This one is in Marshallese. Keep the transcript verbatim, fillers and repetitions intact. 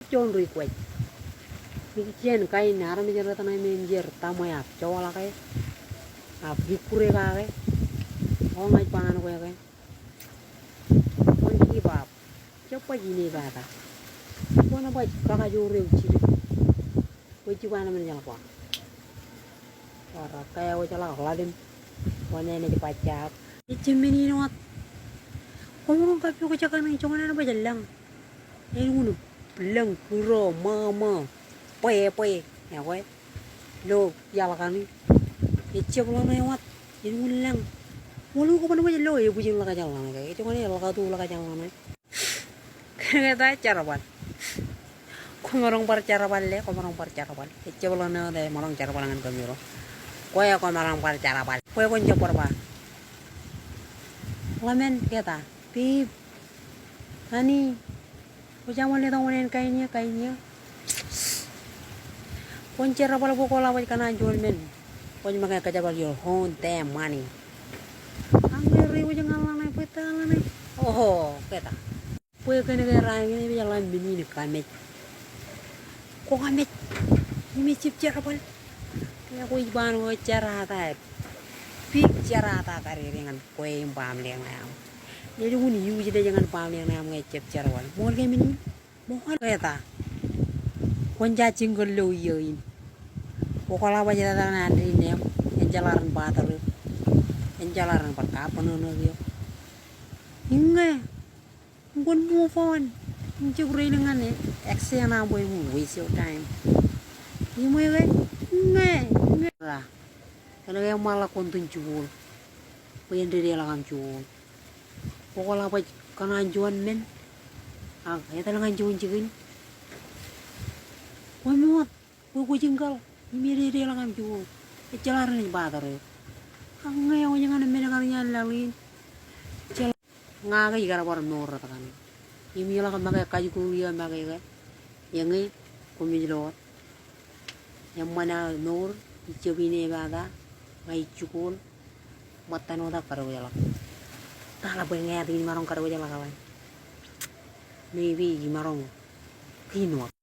Juon ri kwōj. Ij kien kain armej rej tōn im ej er taṃwe, ak joḷọk e, ak ikkure kake. O ña ij ba ñan kwe ke, kwōn keep up. Jab baj inepata. Kwōn baj kakajoor eok jidik. Kwōj jiba ñan men jeḷā ba, bar kea wōj ḷọk ḷalem. Kwōn enaaj bajjek. Ejjab men in wōt. Kwōmaroñ kappok jekkan, joñan an baj lañ. Elukkuun lañ, kūro, ṃōṃō, bwebwe, ekwe, lo iaḷ kaṇe. Ejjab ḷōṇe wōt, elukkuun lañ. Wōn kwōban baj lo ebwijin ḷọkjeṇ ḷōṇe ke, ej joñan ḷọkatu ḷọkjeṇ ḷōṇe. Kōnke ta jerbal. Kwōmaroñ bar jerbal le, kwōmaroñ bar jerbal. Ejjab ḷōṇe wōt, emaroñ jerbal ñan kōmiro. Kwe kwōmaroñ bar jerbal. Kwe kwōn jab bar ba, ḷōmān ke ta, babe, honey, kwōj aṃ letok wōṇāān kain eo, kain eo. Kwōn jerbal bwe kwō ḷak baj kōṇaan juon men. Kwōj make kōjepel your own damn money. Ak ñe rej wōj ñan ḷōṇe, bwe ta ḷōṇe? Oho, ke ta. Bwe kōnke rainin ej ḷak men in kamej. Kwō kamej. Im ejjab jerbal. Ke kwōj ba ñan kwe, jerata. Big jerata kadede ñan kwe im baaṃle ṇe aṃ. Elukkuun use e ñan baaṃle ṇe aṃ ñe ejjab jerbal. Ṃool ke men in? Ṃool ke ta. Kwōn ja jingle lo iiō in. Kwō ḷak baj tata ñan ri neem. Enjeḷā ren bother eok. Enjeḷā ren bar kabbōṇōṇō eok. Iññā. Kwōn move on. Im jab rein ñan e. Ex eo ṇe aṃ bwe eṃōj waste your time. Im eo ke? Iññā. Iññā. Ra. Kōnke eṃṃanḷọk kwōn tōn jikuuḷ. Bwe en dedeḷọk aṃ jikuuḷ. Kwō ḷak baj kōṇaan juon men. Ak etal ñan juon jikin. Kwō ṃoot. Kwō, kwō jingle. Im ededeḷọk aṃ jikuuḷ. Ejjeḷā renaaj bother eok. Ak ñe ewōj ñan men kaṇe iaan laḷ in. Jeḷā. Ña ke ikar bar mour rot kaṇe. Im iḷọk make kajikuuḷ eo make ke. Eñe, kwōmej lo wōt. Eṃṃan aō mour, ijab inepata, ña ij jikuuḷ, ṃōttan wōt ak kadiwōjḷọk. Etal bwe ñāāt in imaroñ kadiwōjḷọk ḷọk. Maybe imaroñ kiin wōt.